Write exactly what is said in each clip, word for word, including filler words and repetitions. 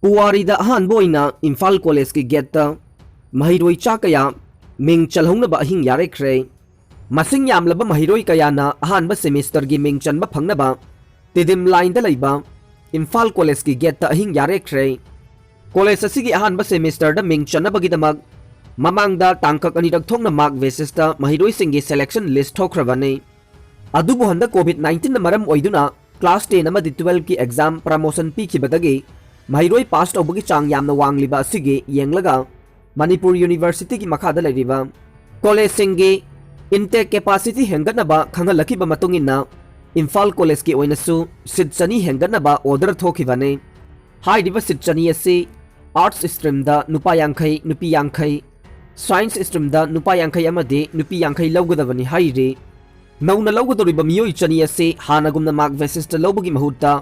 ꯄꯨꯋꯥꯔꯤꯗ ꯑꯍꯥꯟꯕ ꯑꯣꯏꯅ ꯏꯝꯐꯥꯜ ꯀꯣꯂꯦꯖꯀꯤ ꯒꯦꯠꯇ ꯃꯍꯩꯔꯣꯏ ꯆꯥ ꯀꯌꯥ ꯃꯤꯡ ꯆꯜꯍꯧꯅꯕ ꯑꯍꯤꯡ ꯌꯥꯔꯦꯛꯈ꯭ꯔꯦ꯫ ꯃꯁꯤꯡ ꯌꯥꯝꯂꯕ ꯃꯍꯩꯔꯣꯏ ꯀꯌꯥꯅ ꯑꯍꯥꯟꯕ ꯁꯦꯃꯤꯁꯇꯔꯒꯤ ꯃꯤꯡ ꯆꯟꯕ ꯐꯪꯅꯕ ꯇꯤꯗꯤꯝ ꯂꯥꯏꯟꯗ ꯂꯩꯕ ꯏꯝꯐꯥꯜ ꯀꯣꯂꯦꯖꯀꯤ ꯒꯦꯠꯇ ꯑꯍꯤꯡ ꯌꯥꯔꯦꯛꯈ꯭ꯔꯦ꯫ ꯀꯣꯂꯦꯖ ꯑꯁꯤꯒꯤ ꯑꯍꯥꯟꯕ ꯁꯦꯃꯤꯁꯇꯔꯗ ꯃꯤꯡ ꯆꯟꯅꯕꯒꯤꯗꯃꯛ ꯃꯃꯥꯡꯗ ꯇꯥꯡꯀꯛ ꯑꯅꯤꯔꯛ ꯊꯣꯛꯅ ꯃꯥꯔꯛ ꯕꯦꯁꯤꯁꯇ ꯃꯍꯩꯔꯣꯏꯁꯤꯡꯒꯤ ꯁꯦꯂꯦꯛꯁꯟ ꯂꯤꯁ ꯊꯣꯛꯈ꯭ꯔꯕꯅꯤ꯫ ꯑꯗꯨꯕꯨ ꯍꯟꯗꯛ ꯀꯣꯚꯤꯗ ꯅꯥꯏꯟꯇꯤꯟꯅ ꯃꯔꯝ ꯑꯣꯏꯗꯨꯅ ꯀ꯭ꯂꯥꯁ ꯇꯦꯟ ꯑꯃꯗꯤ ꯇꯨꯋꯦꯜꯐꯀꯤ ꯑꯦꯛꯖꯥꯝ ꯄ꯭ꯔꯃꯣꯁꯟ ꯄꯤꯈꯤꯕꯗꯒꯤ ꯃꯍꯩꯔꯣꯏ ꯄꯥꯁ ꯇꯧꯕꯒꯤ ꯆꯥꯡ ꯌꯥꯝꯅ ꯋꯥꯡꯂꯤꯕ ꯑꯁꯤꯒꯤ ꯌꯦꯡꯂꯒ ꯃꯅꯤꯄꯨꯔ ꯌꯨꯅꯤꯚꯔꯁꯤꯇꯤꯒꯤ ꯃꯈꯥꯗ ꯂꯩꯔꯤꯕ ꯀꯣꯂꯦꯖꯁꯤꯡꯒꯤ ꯏꯟꯇꯦꯛ ꯀꯦꯄꯥꯁꯤꯇꯤ ꯍꯦꯟꯒꯠꯅꯕ ꯈꯪꯍꯜꯂꯛꯈꯤꯕ ꯃꯇꯨꯡ ꯏꯟꯅ ꯏꯝꯐꯥꯜ ꯀꯣꯂꯦꯖꯀꯤ ꯑꯣꯏꯅꯁꯨ ꯁꯤꯠ ꯆꯅꯤ ꯍꯦꯟꯒꯠꯅꯕ ꯑꯣꯔꯗꯔ ꯊꯣꯛꯈꯤꯕꯅꯤ꯫ ꯍꯥꯏꯔꯤꯕ ꯁꯤꯠ ꯆꯅꯤ ꯑꯁꯤ ꯑꯥꯔꯠꯁ ꯁ꯭ꯇ꯭ꯔꯤꯝꯗ ꯅꯨꯄꯥ ꯌꯥꯡꯈꯩ, ꯅꯨꯄꯤ ꯌꯥꯡꯈꯩ, ꯁꯥꯏꯟꯁ ꯁ꯭ꯇ꯭ꯔꯤꯝꯗ ꯅꯨꯄꯥ ꯌꯥꯡꯈꯩ ꯑꯃꯗꯤ ꯅꯨꯄꯤ ꯌꯥꯡꯈꯩ ꯂꯧꯒꯗꯕꯅꯤ ꯍꯥꯏꯔꯤ꯫ ꯅꯧꯅ ꯂꯧꯒꯗꯧꯔꯤꯕ ꯃꯤꯑꯣꯏ ꯆꯅꯤ ꯑꯁꯤ ꯍꯥꯟꯅꯒꯨꯝꯅ ꯃꯥꯔꯛ ꯕꯦꯁꯤꯁꯇ ꯂꯧꯕꯒꯤ ꯃꯍꯨꯠꯇ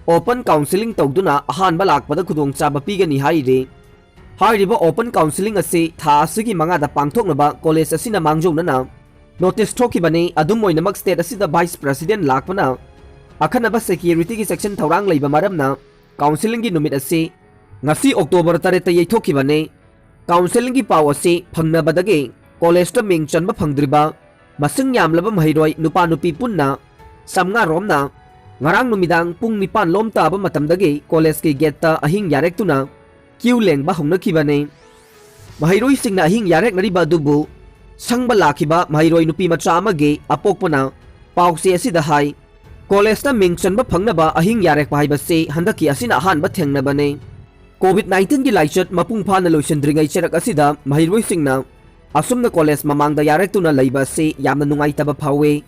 ꯑꯣꯄꯟ ꯀꯥꯎꯟꯁꯤꯂꯤꯡ ꯇꯧꯗꯨꯅ ꯑꯍꯥꯟꯕ ꯂꯥꯛꯄꯗ ꯈꯨꯗꯣꯡꯆꯥꯕ ꯄꯤꯒꯅꯤ ꯍꯥꯏꯔꯤ꯫ ꯍꯥꯏꯔꯤꯕ ꯑꯣꯄꯟ ꯀꯥꯎꯟꯁꯤꯂꯤꯡ ꯑꯁꯤ ꯊꯥ ꯑꯁꯤꯒꯤ ꯃꯉꯥꯗ ꯄꯥꯡꯊꯣꯛꯅꯕ ꯀꯣꯂꯦꯖ ꯑꯁꯤꯅ ꯃꯥꯡꯖꯧꯅꯅ ꯅꯣꯇꯤꯁ ꯊꯣꯛꯈꯤꯕꯅꯤ꯫ ꯑꯗꯨꯝ ꯑꯣꯏꯅꯃꯛ, ꯁ꯭ꯇꯦꯠ ꯑꯁꯤꯗ ꯚꯥꯏꯁ ꯄ꯭ꯔꯦꯁꯤꯗꯦꯟꯠ ꯂꯥꯛꯄꯅ ꯑꯈꯟꯅꯕ ꯁꯦꯀ꯭ꯌꯨꯔꯤꯇꯤꯒꯤ ꯆꯦꯛꯁꯤꯟ ꯊꯧꯔꯥꯡ ꯂꯩꯕ ꯃꯔꯝꯅ ꯀꯥꯎꯟꯁꯤꯂꯤꯡꯒꯤ ꯅꯨꯃꯤꯠ ꯑꯁꯤ ꯉꯁꯤ ꯑꯣꯛꯇꯣꯕꯔ ꯇꯔꯦꯠꯇ ꯌꯩꯊꯣꯛꯈꯤꯕꯅꯤ꯫ ꯀꯥꯎꯟꯁꯤꯂꯤꯡꯒꯤ ꯄꯥꯎ ꯑꯁꯤ ꯐꯪꯅꯕꯗꯒꯤ ꯀꯣꯂꯦꯖꯇ ꯃꯤꯡ ꯆꯟꯕ ꯐꯪꯗ꯭ꯔꯤꯕ ꯃꯁꯤꯡ ꯌꯥꯝꯂꯕ ꯃꯍꯩꯔꯣꯏ ꯅꯨꯄꯥ ꯅꯨꯄꯤ ꯄꯨꯟꯅ ꯆꯥꯝꯃꯉꯥ ꯔꯣꯝꯅ ꯉꯔꯥꯡ ꯅꯨꯃꯤꯗꯥꯡ ꯄꯨꯡ ꯅꯤꯄꯥꯟ ꯂꯣꯝ ꯇꯥꯕ ꯃꯇꯝꯗꯒꯤ ꯀꯣꯂꯦꯖꯀꯤ ꯒꯦꯠꯇ ꯑꯍꯤꯡ ꯌꯥꯔꯦꯛꯇꯨꯅ ꯀ꯭ꯌꯨ ꯂꯦꯡꯕ ꯍꯧꯅꯈꯤꯕꯅꯤ꯫ ꯃꯍꯩꯔꯣꯏꯁꯤꯡꯅ ꯑꯍꯤꯡ ꯌꯥꯔꯦꯛꯅꯔꯤꯕ ꯑꯗꯨꯕꯨ ꯁꯪꯕ ꯂꯥꯛꯈꯤꯕ ꯃꯍꯩꯔꯣꯏ ꯅꯨꯄꯤ ꯃꯆꯥ ꯑꯃꯒꯤ ꯑꯄꯣꯛꯄꯅ ꯄꯥꯎꯆꯦ ꯑꯁꯤꯗ ꯍꯥꯏ, ꯀꯣꯂꯦꯖꯇ ꯃꯤꯡ ꯆꯟꯕ ꯐꯪꯅꯕ ꯑꯍꯤꯡ ꯌꯥꯔꯦꯛꯄ ꯍꯥꯏꯕꯁꯤ ꯍꯟꯗꯛꯀꯤ ꯑꯁꯤꯅ ꯑꯍꯥꯟꯕ ꯊꯦꯡꯅꯕꯅꯤ꯫ ꯀꯣꯚꯤꯗ ꯅꯥꯏꯟꯇꯤꯟꯒꯤ ꯂꯥꯏꯆꯠ ꯃꯄꯨꯡ ꯐꯥꯅ ꯂꯣꯏꯁꯤꯟꯗ꯭ꯔꯤꯉꯩ ꯆꯩꯔꯛ ꯑꯁꯤꯗ ꯃꯍꯩꯔꯣꯏꯁꯤꯡꯅ ꯑꯁꯨꯝꯅ ꯀꯣꯂꯦꯖ ꯃꯃꯥꯡꯗ ꯌꯥꯔꯦꯛꯇꯨꯅ ꯂꯩꯕ ꯑꯁꯤ ꯌꯥꯝꯅ ꯅꯨꯡꯉꯥꯏꯇꯕ ꯐꯥꯎꯏ꯫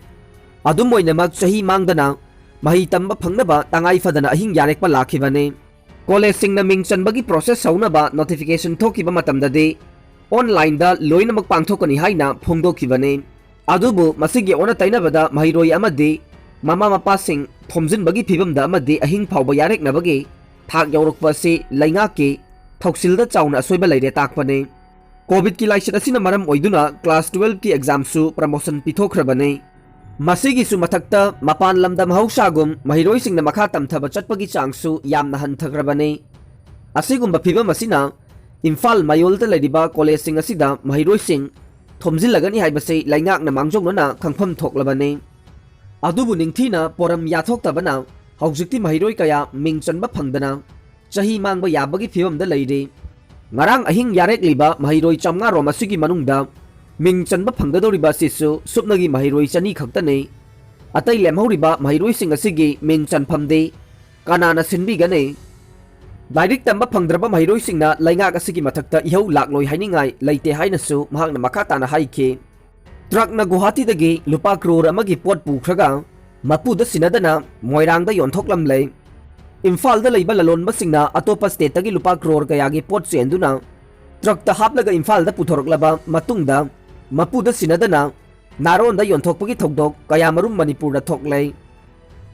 ꯑꯗꯨꯝ ꯑꯣꯏꯅꯃꯛ, ꯆꯍꯤ ꯃꯥꯡꯗꯅ ꯃꯍꯩ ꯇꯝꯕ ꯐꯪꯅꯕ ꯇꯉꯥꯏ ꯐꯗꯅ ꯑꯍꯤꯡ ꯌꯥꯔꯦꯛꯄ ꯂꯥꯛꯈꯤꯕꯅꯤ꯫ ꯀꯣꯂꯦꯖꯁꯤꯡꯅ ꯃꯤꯡ ꯆꯟꯕꯒꯤ ꯄ꯭ꯔꯣꯁꯦꯁ ꯍꯧꯅꯕ ꯅꯣꯇꯤꯐꯤꯀꯦꯁꯟ ꯊꯣꯛꯈꯤꯕ ꯃꯇꯝꯗꯗꯤ ꯑꯣꯟꯂꯥꯏꯟꯗ ꯂꯣꯏꯅꯃꯛ ꯄꯥꯡꯊꯣꯛꯀꯅꯤ ꯍꯥꯏꯅ ꯐꯣꯡꯗꯣꯛꯈꯤꯕꯅꯤ꯫ ꯑꯗꯨꯕꯨ ꯃꯁꯤꯒꯤ ꯑꯣꯟꯅ ꯇꯩꯅꯕꯗ ꯃꯍꯩꯔꯣꯏ ꯑꯃꯗꯤ ꯃꯃꯥ ꯃꯄꯥꯁꯤꯡ ꯊꯣꯝꯖꯤꯟꯕꯒꯤ ꯐꯤꯕꯝꯗ ꯑꯃꯗꯤ ꯑꯍꯤꯡ ꯐꯥꯎꯕ ꯌꯥꯔꯦꯛꯅꯕꯒꯤ ꯊꯥꯛ ꯌꯧꯔꯛꯄ ꯑꯁꯤ ꯂꯩꯉꯥꯛꯀꯤ ꯊꯧꯁꯤꯜꯗ ꯆꯥꯎꯅ ꯑꯁꯣꯏꯕ ꯂꯩꯔꯦ ꯇꯥꯛꯄꯅꯤ꯫ ꯀꯣꯚꯤꯗꯀꯤ ꯂꯥꯏꯆꯠ ꯑꯁꯤꯅ ꯃꯔꯝ ꯑꯣꯏꯗꯨꯅ ꯀ꯭ꯂꯥꯁ ꯇꯨꯋꯦꯜꯐꯀꯤ ꯑꯦꯛꯖꯥꯝꯁꯨ ꯄ꯭ꯔꯃꯣꯁꯟ ꯄꯤꯊꯣꯛꯈ꯭ꯔꯕꯅꯤ꯫ ꯃꯁꯤꯒꯤꯁꯨ ꯃꯊꯛꯇ ꯃꯄꯥꯟ ꯂꯝꯗ ꯃꯍꯧꯁꯥꯒꯨꯝ ꯃꯍꯩꯔꯣꯏꯁꯤꯡꯅ ꯃꯈꯥ ꯇꯝꯊꯕ ꯆꯠꯄꯒꯤ ꯆꯥꯡꯁꯨ ꯌꯥꯝꯅ ꯍꯟꯊꯈ꯭ꯔꯕꯅꯤ꯫ ꯑꯁꯤꯒꯨꯝꯕ ꯐꯤꯕꯝ ꯑꯁꯤꯅ ꯏꯝꯐꯥꯜ ꯃꯌꯣꯜꯗ ꯂꯩꯔꯤꯕ ꯀꯣꯂꯦꯖꯁꯤꯡ ꯑꯁꯤꯗ ꯃꯍꯩꯔꯣꯏꯁꯤꯡ ꯊꯣꯝꯖꯤꯜꯂꯒꯅꯤ ꯍꯥꯏꯕꯁꯤ ꯂꯩꯉꯥꯛꯅ ꯃꯥꯡꯖꯧꯅꯅ ꯈꯪꯐꯝ ꯊꯣꯛꯂꯕꯅꯤ꯫ ꯑꯗꯨꯕꯨ ꯅꯤꯡꯊꯤꯅ ꯄꯣꯔꯝ ꯌꯥꯊꯣꯛꯇꯕꯅ ꯍꯧꯖꯤꯛꯇꯤ ꯃꯍꯩꯔꯣꯏ ꯀꯌꯥ ꯃꯤꯡ ꯆꯟꯕ ꯐꯪꯗꯅ ꯆꯍꯤ ꯃꯥꯡꯕ ꯌꯥꯕꯒꯤ ꯐꯤꯕꯝꯗ ꯂꯩꯔꯤ꯫ ꯉꯔꯥꯡ ꯑꯍꯤꯡ ꯌꯥꯔꯦꯛꯂꯤꯕ ꯃꯍꯩꯔꯣꯏ ꯆꯥꯝꯃꯉꯥ ꯔꯣꯝ ꯑꯁꯤꯒꯤ ꯃꯅꯨꯡꯗ ꯃꯤꯡ ꯆꯟꯕ ꯐꯪꯒꯗꯧꯔꯤꯕ ꯑꯁꯤꯁꯨ ꯁꯨꯞꯅꯒꯤ ꯃꯍꯩꯔꯣꯏ ꯆꯅꯤ ꯈꯛꯇꯅꯤ꯫ ꯑꯇꯩ ꯂꯦꯝꯍꯧꯔꯤꯕ ꯃꯍꯩꯔꯣꯏꯁꯤꯡ ꯑꯁꯤꯒꯤ ꯃꯤꯡ ꯆꯟꯐꯝꯗꯤ ꯀꯅꯥꯅ ꯁꯤꯟꯕꯤꯒꯅꯤ? ꯂꯥꯏꯔꯤꯛ ꯇꯝꯕ ꯐꯪꯗ꯭ꯔꯕ ꯃꯍꯩꯔꯣꯏꯁꯤꯡꯅ ꯂꯩꯉꯥꯛ ꯑꯁꯤꯒꯤ ꯃꯊꯛꯇ ꯏꯍꯧ ꯂꯥꯛꯂꯣꯏ ꯍꯥꯏꯅꯤꯡꯉꯥꯏ ꯂꯩꯇꯦ ꯍꯥꯏꯅꯁꯨ ꯃꯍꯥꯛꯅ ꯃꯈꯥ ꯇꯥꯅ ꯍꯥꯏꯈꯤ꯫ ꯇ꯭ꯔꯛꯅ ꯒꯨꯋꯥꯍꯥꯇꯤꯗꯒꯤ ꯂꯨꯄꯥ ꯀ꯭ꯔꯣꯔ ꯑꯃꯒꯤ ꯄꯣꯠ ꯄꯨꯈ꯭ꯔꯒ ꯃꯄꯨꯗ ꯁꯤꯟꯅꯗꯅ ꯃꯣꯏꯔꯥꯡꯗ ꯌꯣꯟꯊꯣꯛꯂꯝꯂꯦ꯫ ꯏꯝꯐꯥꯜꯗ ꯂꯩꯕ ꯂꯂꯣꯟꯕꯁꯤꯡꯅ ꯑꯇꯣꯞꯄ ꯁ꯭ꯇꯦꯠꯇꯒꯤ ꯂꯨꯄꯥ ꯀ꯭ꯔꯣꯔ ꯀꯌꯥꯒꯤ ꯄꯣꯠ ꯆꯦꯟꯗꯨꯅ ꯇ꯭ꯔꯛꯇ ꯍꯥꯞꯂꯒ ꯏꯝꯐꯥꯜꯗ ꯄꯨꯊꯣꯔꯛꯂꯕ ꯃꯇꯨꯡꯗ ꯃꯄꯨꯗ ꯁꯤꯟꯅꯗꯅ ꯅꯥꯔꯣꯟꯗ ꯌꯣꯟꯊꯣꯛꯄꯒꯤ ꯊꯧꯗꯣꯛ ꯀꯌꯥꯃꯔꯨꯝ ꯃꯅꯤꯄꯨꯔꯗ ꯊꯣꯛꯂꯦ꯫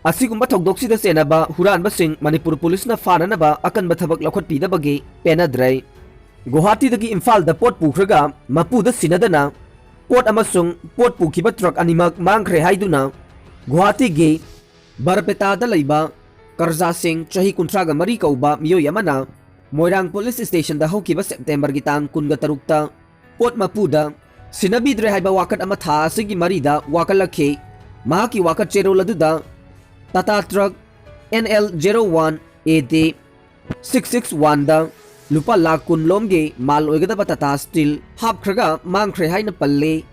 ꯑꯁꯤꯒꯨꯝꯕ ꯊꯧꯗꯣꯛꯁꯤꯗ ꯆꯦꯟꯅꯕ ꯍꯨꯔꯥꯟꯕꯁꯤꯡ ꯃꯅꯤꯄꯨꯔ ꯄꯨꯂꯤꯁꯅ ꯐꯥꯅꯅꯕ ꯑꯀꯟꯕ ꯊꯕꯛ ꯂꯧꯈꯠꯄꯤꯗꯕꯒꯤ ꯄꯦꯟꯅꯗ꯭ꯔꯦ꯫ ꯒꯨꯋꯥꯍꯥꯇꯤꯗꯒꯤ ꯏꯝꯐꯥꯜꯗ ꯄꯣꯠ ꯄꯨꯈ꯭ꯔꯒ ꯃꯄꯨꯗ ꯁꯤꯟꯅꯗꯅ ꯄꯣꯠ ꯑꯃꯁꯨꯡ ꯄꯣꯠ ꯄꯨꯈꯤꯕ ꯇ꯭ꯔꯛ ꯑꯅꯤꯃꯛ ꯃꯥꯡꯈ꯭ꯔꯦ ꯍꯥꯏꯗꯨꯅ ꯒꯨꯋꯥꯍꯥꯇꯤꯒꯤ ꯕꯔꯄꯦꯇꯥꯗ ꯂꯩꯕ ꯀꯔꯖꯥ ꯁꯤꯡ, ꯆꯍꯤ ꯀꯨꯟꯊ꯭ꯔꯥꯒ ꯃꯔꯤ ꯀꯧꯕ ꯃꯤꯑꯣꯏ ꯑꯃꯅ ꯃꯣꯏꯔꯥꯡ ꯄꯨꯂꯤꯁ ꯁ꯭ꯇꯦꯁꯟꯗ ꯍꯧꯈꯤꯕ ꯁꯦꯞꯇꯦꯝꯕꯔꯒꯤ ꯇꯥꯡ ꯀꯨꯟꯒ ꯇꯔꯨꯛꯇ ꯄꯣꯠ ꯃꯄꯨꯗ ꯁꯤꯟꯅꯕꯤꯗ꯭ꯔꯦ ꯍꯥꯏꯕ ꯋꯥꯀꯠ ꯑꯃ ꯊꯥ ꯑꯁꯤꯒꯤ ꯃꯔꯤꯗ ꯋꯥꯀꯠꯂꯛꯈꯤ꯫ ꯃꯍꯥꯛꯀꯤ ꯋꯥꯀꯠ ꯆꯦꯔꯣꯜ ꯑꯗꯨꯗ Tata truck N L zero one A D six six one ꯗ ꯂꯨꯄꯥ ꯂꯥꯈ ꯀꯨꯟ ꯂꯣꯝꯒꯤ ꯃꯥꯜ ꯑꯣꯏꯒꯗꯕ ꯇꯥꯇꯥ ꯁ꯭ꯇꯤꯜ ꯍꯥꯞꯈ꯭ꯔꯒ ꯃꯥꯡꯈ꯭ꯔꯦ ꯍꯥꯏꯅ ꯄꯜꯂꯤ꯫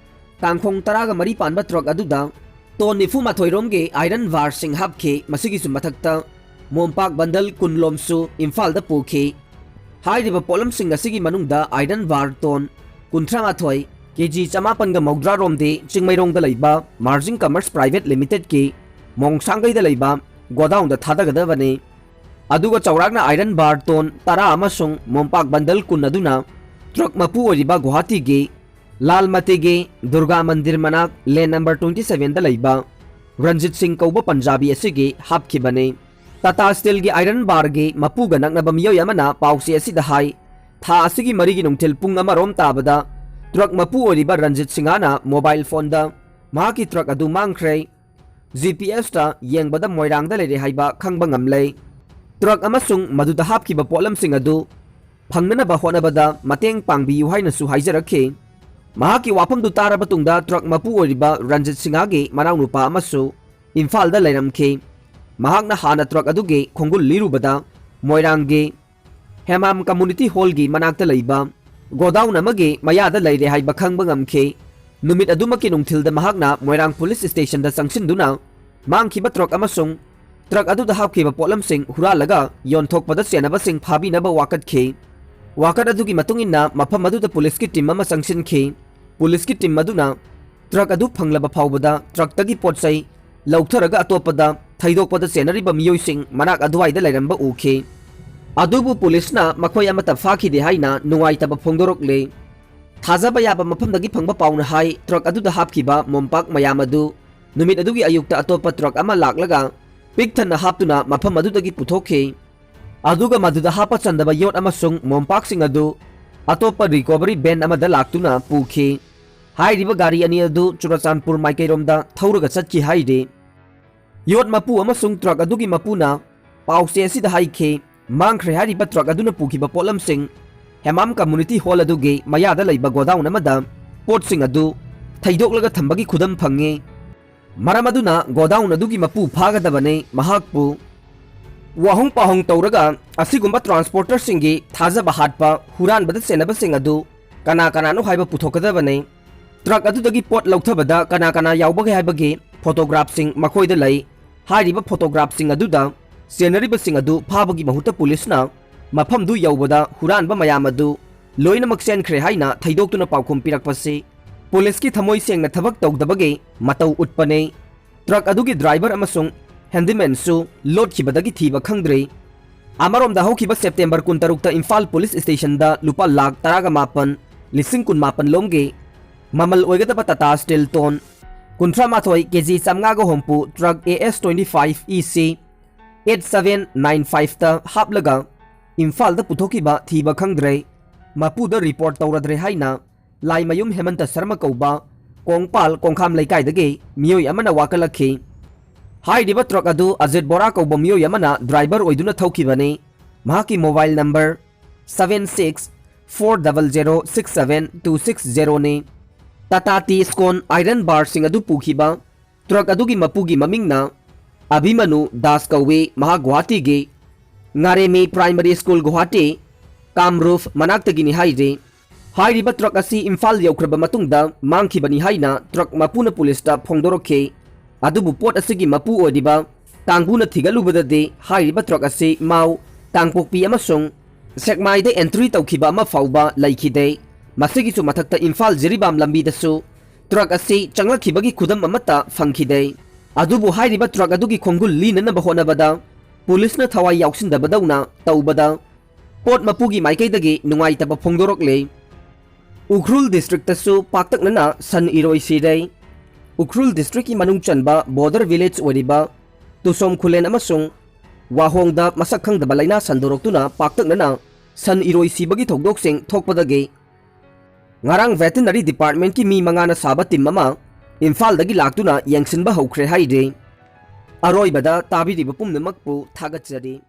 ꯇꯥꯡꯈꯣꯡ ꯇꯔꯥꯒ ꯃꯔꯤ ꯄꯥꯟꯕ ꯇ꯭ꯔꯛ ꯑꯗꯨꯗ ꯇꯣꯟ ꯅꯤꯐꯨ ꯃꯥꯊꯣꯏ ꯔꯣꯝꯒꯤ ꯑꯥꯏꯔꯟ ꯕꯥꯔꯁꯤꯡ ꯍꯥꯞꯈꯤ꯫ ꯃꯁꯤꯒꯤꯁꯨ ꯃꯊꯛꯇ ꯃꯣꯝꯄꯥꯛ ꯕꯟꯗꯜ ꯀꯨꯟ ꯂꯣꯝꯁꯨ ꯏꯝꯐꯥꯜꯗ ꯄꯨꯈꯤ꯫ ꯍꯥꯏꯔꯤꯕ ꯄꯣꯠꯂꯝꯁꯤꯡ ꯑꯁꯤꯒꯤ ꯃꯅꯨꯡꯗ ꯑꯥꯏꯔꯟ ꯕꯥꯔ ꯇꯣꯟ ꯀꯨꯟꯊ꯭ꯔꯥ ꯃꯥꯊꯣꯏ, ꯀꯦ ꯖꯤ ꯆꯃꯥꯄꯟꯒ ꯃꯧꯗ꯭ꯔꯥ ꯔꯣꯝꯗꯤ ꯆꯤꯡꯃꯩꯔꯣꯡꯗ ꯂꯩꯕ ꯃꯥꯔꯖꯤꯡ ꯀꯃꯔꯁ ꯄ꯭ꯔꯥꯏꯚꯦꯠ ꯂꯤꯃꯤꯇꯦꯗꯀꯤ ꯃꯣꯡꯁꯥꯡꯒꯩꯗ ꯂꯩꯕ ꯒꯣꯗꯥꯎꯟꯗ ꯊꯥꯗꯒꯗꯕꯅꯤ꯫ ꯑꯗꯨꯒ ꯆꯥꯎꯔꯥꯛꯅ ꯑꯥꯏꯔꯟ ꯕꯥꯔ ꯇꯣꯟ ꯇꯔꯥ ꯑꯃꯁꯨꯡ ꯃꯣꯝꯄꯥꯛ ꯕꯟꯗꯜ ꯀꯨꯟ ꯑꯗꯨꯅ ꯇ꯭ꯔꯛ ꯃꯄꯨ ꯑꯣꯏꯔꯤꯕ ꯒꯨꯋꯥꯍꯥꯇꯤꯒꯤ ꯂꯥꯜꯃꯇꯤꯒꯤ ꯗꯨꯔꯒꯥ ꯃꯟꯗꯤꯔ ꯃꯅꯥꯛ ꯂꯦꯟ ꯅꯝꯕꯔ twenty seven ꯗ ꯂꯩꯕ ꯔꯟꯖꯤꯠ ꯁꯤꯡ ꯀꯧꯕ ꯄꯟꯖꯥꯕꯤ ꯑꯁꯤꯒꯤ ꯍꯥꯞꯈꯤꯕꯅꯤ꯫ ꯇꯥꯇꯥ ꯁ꯭ꯇꯤꯜꯒꯤ ꯑꯥꯏꯔꯟ ꯕꯥꯔꯒꯤ ꯃꯄꯨꯒ ꯅꯛꯅꯕ ꯃꯤꯑꯣꯏ ꯑꯃꯅ ꯄꯥꯎꯆꯦ ꯑꯁꯤꯗ ꯍꯥꯏ, ꯊꯥ ꯑꯁꯤꯒꯤ ꯃꯔꯤꯒꯤ ꯅꯨꯡꯊꯤꯜ ꯄꯨꯡ ꯑꯃ ꯔꯣꯝ ꯇꯥꯕꯗ ꯇ꯭ꯔꯛ ꯃꯄꯨ ꯑꯣꯏꯔꯤꯕ ꯔꯟꯖꯤꯠ ꯁꯤꯡꯍꯅ ꯃꯣꯕꯥꯏꯜ ꯐꯣꯟꯗ ꯃꯍꯥꯛꯀꯤ ꯇ꯭ꯔꯛ ꯑꯗꯨ ꯃꯥꯡꯈ꯭ꯔꯦ꯫ ꯖꯤ ꯄꯤ ꯑꯦꯁꯇ ꯌꯦꯡꯕꯗ ꯃꯣꯏꯔꯥꯡꯗ ꯂꯩꯔꯦ ꯍꯥꯏꯕ ꯈꯪꯕ ꯉꯝꯂꯦ꯫ ꯇ꯭ꯔꯛ ꯑꯃꯁꯨꯡ ꯃꯗꯨꯗ ꯍꯥꯞꯈꯤꯕ ꯄꯣꯠꯂꯝꯁꯤꯡ ꯑꯗꯨ ꯐꯪꯅꯅꯕ ꯍꯣꯠꯅꯕꯗ ꯃꯇꯦꯡ ꯄꯥꯡꯕꯤꯌꯨ ꯍꯥꯏꯅꯁꯨ ꯍꯥꯏꯖꯔꯛꯈꯤ꯫ ꯃꯍꯥꯛꯀꯤ ꯋꯥꯐꯝꯗꯨ ꯇꯥꯔꯕ ꯇꯨꯡꯗ ꯇ꯭ꯔꯛ ꯃꯄꯨ ꯑꯣꯏꯔꯤꯕ ꯔꯟꯖꯤꯠ ꯁꯤꯡꯍꯒꯤ ꯃꯅꯥꯎꯅꯨꯄꯥ ꯑꯃꯁꯨ ꯏꯝꯐꯥꯜꯗ ꯂꯩꯔꯝꯈꯤ꯫ ꯃꯍꯥꯛꯅ ꯍꯥꯟꯅ ꯇ꯭ꯔꯛ ꯑꯗꯨꯒꯤ ꯈꯣꯡꯒꯨꯜ ꯂꯤꯔꯨꯕꯗ ꯃꯣꯏꯔꯥꯡꯒꯤ ꯍꯦꯃꯥꯝ ꯀꯝꯃꯨꯅꯤꯇꯤ ꯍꯣꯜꯒꯤ ꯃꯅꯥꯛꯇ ꯂꯩꯕ ꯒꯣꯗꯥꯎꯟ ꯑꯃꯒꯤ ꯃꯌꯥꯗ ꯂꯩꯔꯦ ꯍꯥꯏꯕ ꯈꯪꯕ ꯉꯝꯈꯤ꯫ ꯅꯨꯃꯤꯠ ꯑꯗꯨꯃꯛꯀꯤ ꯅꯨꯡꯊꯤꯜꯗ ꯃꯍꯥꯛꯅ ꯃꯣꯏꯔꯥꯡ ꯄꯨꯂꯤꯁ ꯁ꯭ꯇꯦꯁꯟꯗ ꯆꯪꯁꯤꯟꯗꯨꯅ ꯃꯥꯡꯈꯤꯕ ꯇ꯭ꯔꯛ ꯑꯃꯁꯨꯡ ꯇ꯭ꯔꯛ ꯑꯗꯨꯗ ꯍꯥꯞꯈꯤꯕ ꯄꯣꯠꯂꯝꯁꯤꯡ ꯍꯨꯔꯥꯜꯂꯒ ꯌꯣꯟꯊꯣꯛꯄꯗ ꯆꯦꯟꯅꯕꯁꯤꯡ ꯐꯥꯕꯤꯅꯕ ꯋꯥꯀꯠꯈꯤ꯫ ꯋꯥꯀꯠ ꯑꯗꯨꯒꯤ ꯃꯇꯨꯡ ꯏꯟꯅ ꯃꯐꯝ ꯑꯗꯨꯗ ꯄꯨꯂꯤꯁꯀꯤ ꯇꯤꯝ ꯑꯃ ꯆꯪꯁꯤꯟꯈꯤ꯫ ꯄꯨꯂꯤꯁꯀꯤ ꯇꯤꯝ ꯑꯗꯨꯅ ꯇ꯭ꯔꯛ ꯑꯗꯨ ꯐꯪꯂꯕ ꯐꯥꯎꯕꯗ ꯇ꯭ꯔꯛꯇꯒꯤ ꯄꯣꯠ ꯆꯩ ꯂꯧꯊꯔꯒ ꯑꯇꯣꯞꯄꯗ ꯊꯩꯗꯣꯛꯄꯗ ꯆꯦꯟꯅꯔꯤꯕ ꯃꯤꯑꯣꯏꯁꯤꯡ ꯃꯅꯥꯛ ꯑꯗꯨꯋꯥꯏꯗ ꯂꯩꯔꯝꯕ ꯎꯈꯤ꯫ ꯑꯗꯨꯕꯨ ꯄꯨꯂꯤꯁꯅ ꯃꯈꯣꯏ ꯑꯃꯠꯇ ꯐꯥꯈꯤꯗꯦ ꯍꯥꯏꯅ ꯅꯨꯡꯉꯥꯏꯇꯕ ꯐꯣꯡꯗꯣꯔꯛꯂꯦ꯫ ꯊꯥꯖꯕ ꯌꯥꯕ ꯃꯐꯝꯗꯒꯤ ꯐꯪꯕ ꯄꯥꯎꯅ ꯍꯥꯏ, ꯇ꯭ꯔꯛ ꯑꯗꯨꯗ ꯍꯥꯞꯈꯤꯕ ꯃꯣꯝꯄꯥꯛ ꯃꯌꯥꯝ ꯑꯗꯨ ꯅꯨꯃꯤꯠ ꯑꯗꯨꯒꯤ ꯑꯌꯨꯛꯇ ꯑꯇꯣꯞꯄ ꯇ꯭ꯔꯛ ꯑꯃ ꯂꯥꯛꯂꯒ ꯄꯤꯛ ꯊꯟꯅ ꯍꯥꯞꯇꯨꯅ ꯃꯐꯝ ꯑꯗꯨꯗꯒꯤ ꯄꯨꯊꯣꯛꯈꯤ꯫ ꯑꯗꯨꯒ ꯃꯗꯨꯗ ꯍꯥꯞꯄ ꯆꯟꯗꯕ ꯌꯣꯠ ꯑꯃꯁꯨꯡ ꯃꯣꯝꯄꯥꯛꯁꯤꯡ ꯑꯗꯨ ꯑꯇꯣꯞꯄ ꯔꯤꯀꯣꯚꯔꯤ ꯚꯦꯟ ꯑꯃꯗ ꯂꯥꯛꯇꯨꯅ ꯄꯨꯈꯤ꯫ ꯍꯥꯏꯔꯤꯕ ꯒꯥꯔꯤ ꯑꯅꯤ ꯑꯗꯨ ꯆꯨꯔꯆꯥꯟꯄꯨꯔ ꯃꯥꯏꯀꯩꯔꯣꯝꯗ ꯊꯧꯔꯒ ꯆꯠꯈꯤ ꯍꯥꯏꯔꯤ꯫ ꯌꯣꯠ ꯃꯄꯨ ꯑꯃꯁꯨꯡ ꯇ꯭ꯔꯛ ꯑꯗꯨꯒꯤ ꯃꯄꯨꯅ ꯄꯥꯎꯆꯦ ꯑꯁꯤꯗ ꯍꯥꯏꯈꯤ, ꯃꯥꯡꯈ꯭ꯔꯦ ꯍꯥꯏꯔꯤꯕ ꯇ꯭ꯔꯛ ꯑꯗꯨꯅ ꯄꯨꯈꯤꯕ ꯄꯣꯠꯂꯝꯁꯤꯡ ꯍꯦꯃꯥꯝ ꯀꯝꯃꯨꯅꯤꯇꯤ ꯍꯣꯜ ꯑꯗꯨꯒꯤ ꯃꯌꯥꯗ ꯂꯩꯕ ꯒꯣꯗꯥꯎꯟ ꯑꯃꯗ ꯄꯣꯠꯁꯤꯡ ꯑꯗꯨ ꯊꯩꯗꯣꯛꯂꯒ ꯊꯝꯕꯒꯤ ꯈꯨꯗꯝ ꯐꯪꯉꯤ꯫ ꯃꯔꯝ ꯑꯗꯨꯅ ꯒꯣꯗꯥꯎꯟ ꯑꯗꯨꯒꯤ ꯃꯄꯨ ꯐꯥꯒꯗꯕꯅꯤ꯫ ꯃꯍꯥꯛꯄꯨ ꯋꯥꯍꯣꯡ ꯄꯥꯍꯣꯡ ꯇꯧꯔꯒ ꯑꯁꯤꯒꯨꯝꯕ ꯇ꯭ꯔꯥꯟꯁꯄꯣꯔꯇꯔꯁꯤꯡꯒꯤ ꯊꯥꯖꯕ ꯍꯥꯠꯄ, ꯍꯨꯔꯥꯟꯕꯗ ꯆꯦꯟꯅꯕꯁꯤꯡ ꯑꯗꯨ ꯀꯅꯥ ꯀꯅꯥꯅꯣ ꯍꯥꯏꯕ ꯄꯨꯊꯣꯛꯀꯗꯕꯅꯤ꯫ ꯇ꯭ꯔꯛ ꯑꯗꯨꯗꯒꯤ ꯄꯣꯠ ꯂꯧꯊꯕꯗ ꯀꯅꯥ ꯀꯅꯥ ꯌꯥꯎꯕꯒꯦ ꯍꯥꯏꯕꯒꯤ ꯐꯣꯇꯣꯒ꯭ꯔꯥꯐꯁꯤꯡ ꯃꯈꯣꯏꯗ ꯂꯩ꯫ ꯍꯥꯏꯔꯤꯕ ꯐꯣꯇꯣꯒ꯭ꯔꯥꯐꯁꯤꯡ ꯑꯗꯨꯗ ꯆꯦꯟꯅꯔꯤꯕꯁꯤꯡ ꯑꯗꯨ ꯐꯥꯕꯒꯤ ꯃꯍꯨꯠꯇ ꯄꯨꯂꯤꯁꯅ ꯃꯐꯝꯗꯨ ꯌꯧꯕꯗ ꯍꯨꯔꯥꯟꯕ ꯃꯌꯥꯝ ꯑꯗꯨ ꯂꯣꯏꯅꯃꯛ ꯆꯦꯟꯈ꯭ꯔꯦ ꯍꯥꯏꯅ ꯊꯩꯗꯣꯛꯇꯨꯅ ꯄꯥꯎꯈꯨꯝ ꯄꯤꯔꯛꯄꯁꯤ ꯄꯨꯂꯤꯁꯀꯤ ꯊꯃꯣꯏ ꯁꯦꯡꯅ ꯊꯕꯛ ꯇꯧꯗꯕꯒꯤ ꯃꯇꯧ ꯎꯠꯄꯅꯤ꯫ ꯇ꯭ꯔꯛ ꯑꯗꯨꯒꯤ ꯗ꯭ꯔꯥꯏꯚꯔ ꯑꯃꯁꯨꯡ ꯍꯦꯟꯗꯤꯃꯦꯟꯁꯨ ꯂꯣꯠꯈꯤꯕꯗꯒꯤ ꯊꯤꯕ ꯈꯪꯗ꯭ꯔꯤ꯫ ꯑꯃꯔꯣꯝꯗ ꯍꯧꯈꯤꯕ ꯁꯦꯞꯇꯦꯝꯕꯔ ꯀꯨꯟꯇꯔꯨꯛꯇ ꯏꯝꯐꯥꯜ ꯄꯨꯂꯤꯁ ꯁ꯭ꯇꯦꯁꯟꯗ ꯂꯨꯄꯥ ꯂꯥꯈ ꯇꯔꯥꯒ ꯃꯥꯄꯟ, ꯂꯤꯁꯤꯡ ꯀꯨꯟꯃꯥꯄꯟ ꯂꯣꯝꯒꯤ ꯃꯃꯜ ꯑꯣꯏꯒꯗꯕ ꯇꯥꯇꯥ ꯁ꯭ꯇꯤꯜ ꯇꯣꯟ ꯀꯨꯟꯊ꯭ꯔꯥ ꯃꯥꯊꯣꯏ, ꯀꯦꯖꯤ ꯆꯥꯝꯃꯉꯥꯒ ꯍꯨꯝꯐꯨ, truck A S twenty five E C eight seven nine five ꯇ ꯍꯥꯞꯂꯒ ꯏꯝꯐꯥꯜꯗ ꯄꯨꯊꯣꯛꯈꯤꯕ ꯊꯤꯕ ꯈꯪꯗ꯭ꯔꯦ꯫ ꯃꯄꯨꯗ ꯔꯤꯄꯣꯔꯠ ꯇꯧꯔꯗ꯭ꯔꯦ ꯍꯥꯏꯅ ꯂꯥꯏꯃꯌꯨꯝ ꯍꯦꯃꯟꯇ ꯁꯔꯃ ꯀꯧꯕ ꯀꯣꯡꯄꯥꯜ ꯀꯣꯡꯈꯥꯝ ꯂꯩꯀꯥꯏꯗꯒꯤ ꯃꯤꯑꯣꯏ ꯑꯃꯅ ꯋꯥꯀꯠꯂꯛꯈꯤ꯫ ꯍꯥꯏꯔꯤꯕ ꯇ꯭ꯔꯛ ꯑꯗꯨ ꯑꯖꯤꯠ ꯕꯣꯔꯥ ꯀꯧꯕ ꯃꯤꯑꯣꯏ ꯑꯃꯅ ꯗ꯭ꯔꯥꯏꯚꯔ ꯑꯣꯏꯗꯨꯅ ꯊꯧꯈꯤꯕꯅꯤ꯫ ꯃꯍꯥꯛꯀꯤ mobile number seven six four double zero six seven two six zeroꯅꯤ꯫ ꯇꯥꯇꯥ ꯇꯤꯁꯀꯣꯟ ꯑꯥꯏꯔꯟ ꯕꯥꯔꯁꯤꯡ ꯑꯗꯨ ꯄꯨꯈꯤꯕ ꯇ꯭ꯔꯛ ꯑꯗꯨꯒꯤ ꯃꯄꯨꯒꯤ ꯃꯃꯤꯡꯅ ꯑꯚꯤꯃꯅꯨ ꯗꯥꯁ ꯀꯧꯏ꯫ ꯃꯍꯥꯛ ꯒꯨꯋꯥꯍꯥꯇꯤꯒꯤ ꯉꯥꯔꯦꯃꯤ ꯄ꯭ꯔꯥꯏꯃꯔꯤ ꯁ꯭ꯀꯨꯜ ꯒꯨꯋꯥꯍꯥꯇꯤ ꯀꯥꯝꯔꯨꯐ ꯃꯅꯥꯛꯇꯒꯤꯅꯤ ꯍꯥꯏꯔꯤ꯫ ꯍꯥꯏꯔꯤꯕ ꯇ꯭ꯔꯛ ꯑꯁꯤ ꯏꯝꯐꯥꯜ ꯌꯧꯈ꯭ꯔꯕ ꯃꯇꯨꯡꯗ ꯃꯥꯡꯈꯤꯕꯅꯤ ꯍꯥꯏꯅ ꯇ꯭ꯔꯛ ꯃꯄꯨꯅ ꯄꯨꯂꯤꯁꯇ ꯐꯣꯡꯗꯣꯔꯛꯈꯤ꯫ ꯑꯗꯨꯕꯨ ꯄꯣꯠ ꯑꯁꯤꯒꯤ ꯃꯄꯨ ꯑꯣꯏꯔꯤꯕ ꯇꯥꯡꯒꯨꯅ ꯊꯤꯒꯠꯂꯨꯕꯗꯗꯤ ꯍꯥꯏꯔꯤꯕ ꯇ꯭ꯔꯛ ꯑꯁꯤ ꯃꯥꯎ, ꯀꯥꯡꯄꯣꯛꯄꯤ ꯑꯃꯁꯨꯡ ꯁꯦꯛꯃꯥꯏꯗ ꯑꯦꯟꯇ꯭ꯔꯤ ꯇꯧꯈꯤꯕ ꯑꯃ ꯐꯥꯎꯕ ꯂꯩꯈꯤꯗꯦ꯫ ꯃꯁꯤꯒꯤꯁꯨ ꯃꯊꯛꯇ ꯏꯝꯐꯥꯜ ꯖꯤꯔꯤꯕꯥꯝ ꯂꯝꯕꯤꯗꯁꯨ ꯇ꯭ꯔꯛ ꯑꯁꯤ ꯆꯪꯂꯛꯈꯤꯕꯒꯤ ꯈꯨꯗꯝ ꯑꯃꯠꯇ ꯐꯪꯈꯤꯗꯦ꯫ ꯑꯗꯨꯕꯨ ꯍꯥꯏꯔꯤꯕ ꯇ꯭ꯔꯛ ꯑꯗꯨꯒꯤ ꯈꯣꯡꯒꯨꯜ ꯂꯤꯅꯅꯕ ꯍꯣꯠꯅꯕꯗ ꯄꯨꯂꯤꯁꯅ ꯊꯋꯥꯏ ꯌꯥꯎꯁꯤꯟꯗꯕꯗꯧꯅ ꯇꯧꯕꯗ ꯄꯣꯠ ꯃꯄꯨꯒꯤ ꯃꯥꯏꯀꯩꯗꯒꯤ ꯅꯨꯡꯉꯥꯏꯇꯕ ꯐꯣꯡꯗꯣꯔꯛꯂꯦ꯫ ꯎꯈ꯭ꯔꯨꯜ ꯗꯤꯁꯇ꯭ꯔꯤꯛꯇꯁꯨ ꯄꯥꯛꯇꯛꯅꯅ ꯁꯟ ꯏꯔꯣꯏ ꯁꯤꯔꯦ꯫ ꯎꯈ꯭ꯔꯨꯜ ꯗꯤꯁꯇ꯭ꯔꯤꯛꯀꯤ ꯃꯅꯨꯡ ꯆꯟꯕ ꯕꯣꯔꯗꯔ ꯚꯤꯂꯦꯖ ꯑꯣꯏꯔꯤꯕ ꯇꯨꯁꯣꯝ ꯈꯨꯂꯦꯟ ꯑꯃꯁꯨꯡ ꯋꯥꯍꯣꯡꯗ ꯃꯁꯛ ꯈꯪꯗꯕ ꯂꯥꯏꯅꯥ ꯁꯟꯗꯣꯔꯛꯇꯨꯅ ꯄꯥꯛꯇꯛꯅꯅ ꯁꯟ ꯏꯔꯣꯏ ꯁꯤꯕꯒꯤ ꯊꯧꯗꯣꯛꯁꯤꯡ ꯊꯣꯛꯄꯗꯒꯤ ꯉꯔꯥꯡ ꯚꯦꯇꯤꯅꯔꯤ ꯗꯤꯄꯥꯔꯠꯃꯦꯟꯠꯀꯤ ꯃꯤ ꯃꯉꯥꯅ ꯁꯥꯕ ꯇꯤꯝ ꯑꯃ ꯏꯝꯐꯥꯜꯗꯒꯤ ꯂꯥꯛꯇꯨꯅ ꯌꯦꯡꯁꯤꯟꯕ ꯍꯧꯈ꯭ꯔꯦ ꯍꯥꯏꯔꯤ꯫ ꯑꯔꯣꯏꯕꯗ ꯇꯥꯕꯤꯔꯤꯕ ꯄꯨꯝꯅꯃꯛꯄꯨ ꯊꯥꯒꯠꯆꯔꯤ꯫